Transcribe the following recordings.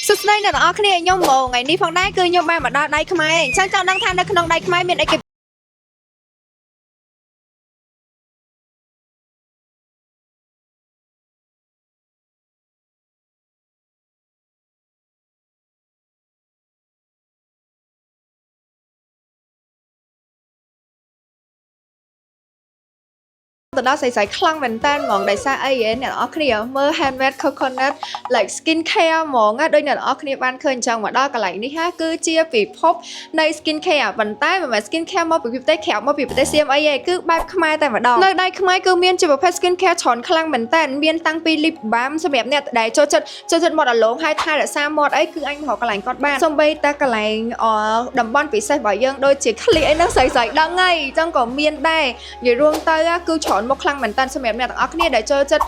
សួស្តីអ្នកទាំងអស់គ្នាខ្ញុំមកថ្ងៃនេះផងដែរគឺខ្ញុំបានមកដល់ដៃខ្មែរអញ្ចឹងចង់ដឹងថានៅក្នុងដៃខ្មែរមានអីគេទៅដល់ស្រីៗខ្លាំងមែនតើហ្មងដោយសារអីហ៎អ្នកទាំងអស់គ្នាមើល handmade coconut like skin care ហ្មងណាដូចអ្នកទាំងអស់គ្នាបានឃើញអញ្ចឹងមកដល់កន្លែងនេះហាគឺជាពិភពនៃ skin care ប៉ុន្តែមិនមែន skin care មកពីប្រទេសក្រៅមកពីប្រទេសសៀមអីទេគឺបែបខ្មែរតែម្ដងនៅដៃខ្មែរគឺមានជាប្រភេទ skin care ច្រើនខ្លាំងមែនតើមានតាំងពី lip balm សម្រាប់អ្នកដែលចូលចិត្តចូលចិត្តមាត់អាឡងហើយថែរក្សាមាត់អីគឺអញមករកកន្លែងគាត់បានសូម្បីតែកន្លែងអតំបន់ពិសេសរបស់យើងដូចជាឃ្លីអីហ្នឹងស្រីៗដឹងហើយអញ្ចឹងក៏មានដែរនិយាយរួមទៅគឺច្រើនមកខ្លាំងមែនតើសម្រាប់អ្នកទាំងអស់គ្នាដែលចូលចិត្ត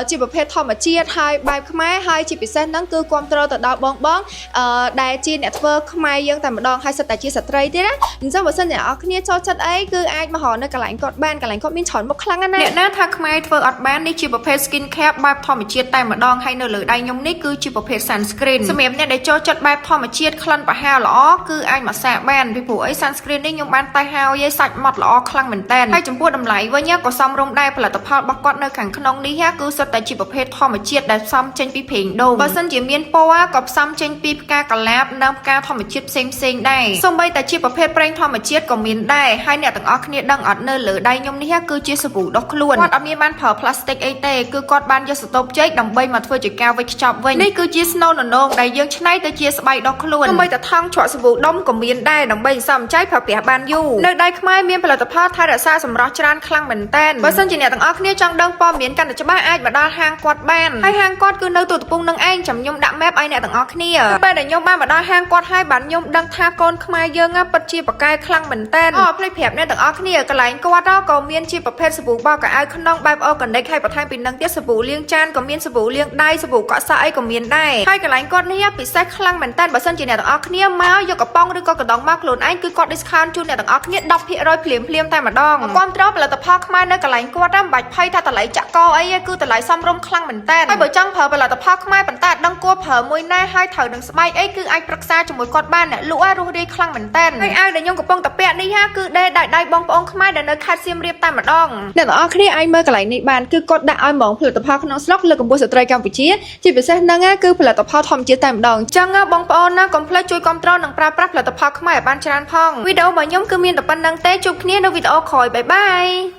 ជាប្រភេទធម្មជាតិហើយបែបខ្មែរហើយជាពិសេសហ្នឹងគឺគ្រប់គ្រងទៅដល់បងបងអឺដែលជាអ្នកធ្វើខ្មែរយើងតែម្ដងហើយសិតតែជាស្ត្រីទៀតណាអញ្ចឹងបើសិនជាអ្នកនរគ្នាចូលចិត្តអីគឺអាចមករកនៅកន្លែងគាត់បានកន្លែងគាត់មានច្រើនមុខខ្លាំងណាស់ណាអ្នកណាថាខ្មែរធ្វើអត់បាននេះជាប្រភេទ skin care បែបធម្មជាតិតែម្ដងហើយនៅលើដៃខ្ញុំនេះគឺជាប្រភេទ sunscreen សម្រាប់អ្នកដែលចូលចិត្តបែបធម្មជាតិក្លិនប្រហើរល្អគឺអាចមកសាកបានពីព្រោះអី sunscreen នេះខ្ញុំបានតេស្តហើយឯងសាច់ម៉ត់ល្អខ្លាំងមែនតើហើយចំពោះតម្លៃវិញក៏សមរម្យដែរផលិតផលរបស់គាត់នៅខាងក្នុងនេះគឺសុទ្ធតែជាប្រភេទធម្មជាតិដែលផ្សំចេញពីប្រេងដូងបើសិនជាមានពណ៌ក៏ផ្សំចេញពីផ្កាកលាបនិងផ្កាធម្មជាតិផ្សេងផ្សេងៗដែរសូម្បីតែជាប្រភេទប្រេងធម្មជាតិក៏មានដែរហើយអ្នកទាំងអស់គ្នាដឹងអត់នៅលើដៃខ្ញុំនេះគឺជាសាប៊ូដុសខ្លួនគាត់អត់មានបានប្រើផ្លាស្ទិកអីទេគឺគាត់បានយកស្តុបចេកដើម្បីមកធ្វើជាការវេចខ្ចប់វិញនេះគឺជាស្នូលននោងដែលយើងច្នៃទៅជាស្បៃដុសខ្លួនសូម្បីតែថង់ជ្រក់សាប៊ូដុំក៏មានដែរដើម្បីសន្សំចៃប្រើប្រាស់បានយូរនៅដៃខ្មែរមានផលិតផលថែរក្សាសម្រស់ច្រើនខ្លាំងមែនតើបើសិនជាអ្នកទាំងអស់គ្នាចង់ដឹងព័ត៌មានកាន់តែច្បាស់អាចមកដល់ហាងគាត់បានហើយហាងគាត់គឺនៅទូតពងនឹងឯងចាំខ្ញុំដាក់ map ឲ្យអ្នកទាំងអស់គ្នាពេលដែលខ្ញុំបានមកដល់ហាងគាត់ហើយបានខ្ញុំដឹងថាកូនខ្មែរយើងពិតជាប្រកែខ្លាំងមែនតើអូភ្លេចប្រាប់អ្នកទាំងអស់គ្នាកន្លែងគាត់ក៏មានជាប្រភេទសាប៊ូបោកកៅអៅក្នុងបែប organic ហើយបន្ថែមពីនឹងទៀតសាប៊ូលាងចានក៏មានសាប៊ូលាងដៃសាប៊ូកក់សក់អីក៏មានដែរហើយកន្លែងគាត់នេះពិសេសខ្លាំងមែនតើបើសិនជាអ្នកទាំងអស់គ្នាមកយកកំប៉ុងឬក៏កណ្ដុងមកខ្លួនឯងគឺគាត់ discount ជូនអ្នកទាំងអស់គ្នា10%ភ្លាមភ្លាមតែម្ដងគាំទ្រផលិតផលខ្មែរនៅកន្លែងគាត់មិនបាច់ភ័យថាតម្លៃចាក់កអីទេគឺតម្លៃសមរម្យខ្លាំងមែនតើហើយបើចង់ប្រើផលិតផលខ្មែរប៉ុន្តែអត់ដឹងគួរប្រើមួយណាហើយត្រូវនឹងស្បែកអីគឺអាចប្រឹក្សាជាមួយគាត់បានអ្នកលក់រស់រាយខ្លាំងមែនតើហើយអាវដែលខ្ញុំកំពុងតែពាក់នេះហាគឺដេដៃដៃបងប្អូនខ្មែរដែលនៅខេត្តសៀមរាបតែម្ដងអ្នកទាំងអស់គ្នាអាចមើលកន្លែងនេះបានគឺគាត់ដាក់ឲ្យហ្មងផលិតផលក្នុងស្រុកលើកកម្ពស់ស្ត្រីកម្ពុជាជាពិសេសហ្នឹងគឺផលិតផលធម្មជាតិតែម្ដងអញ្ចឹងបងប្អូនណាកុំភ្លេចជួយគាំទ្រនិងប្រើប្រាស់ផលិតផលខ្មែរឲ្យបានច្រើនផងវីដេអូរបស់ខ្ញុំគឺមានតែប៉ុណ្្នឹងទេជួបគ្នានៅវីដេអូក្រោយ bye bye.